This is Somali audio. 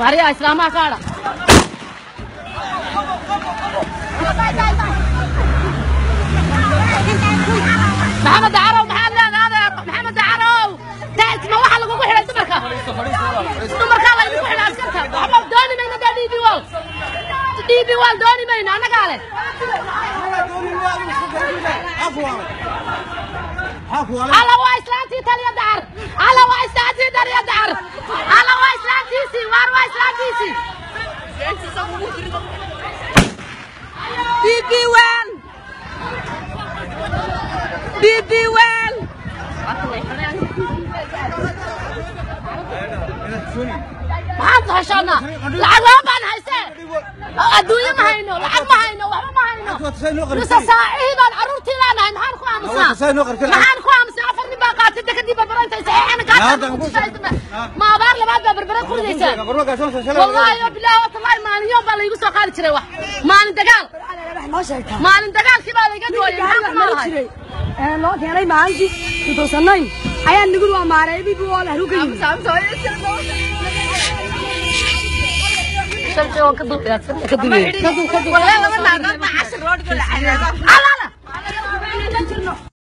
Waaryaa islaamaha kaadha. Maxamed Dacarow, maxaad leedahay adeer? Maxamed Dacarow, ma waxa lagugu xidhay dumarka? Dumarkaa laydinku xidhay askarta. Waxba dooni mayno dee DB World. DB World dooni mayno, annagaa leh. Alla waa islaantii taliya Dacar. Alla waa islaantii taliya Dacar. Alla waa islaantiisii, waar waa islaantiisii. DP World. DP World. Maxaan heshaanaa? Lacag lama baan haysee. Adduunyo ma hayno, lacag ma hayno, waxba ma hayno. Nusa saacihii baan carruurtii leenahay, maxaan ku aamusnaa? Maxaan ku aamusnaa? 4 nin baa qaatay dekadii Berbera intay saxiixana gaata. Ma abaar labaad baa Berbera ku ridaysaa? Wallaahi oo bilaahi oo tallaahi maalin yoom baa laygu soo qaadi jiray wax. Maalin dagaal. Maalin dagaalkii baa layga gooyay, maxaan ku noolahay? Loo keenay maalintii 2009 ayaa nagu waa maareeyay DP World haru ka yimid. Alla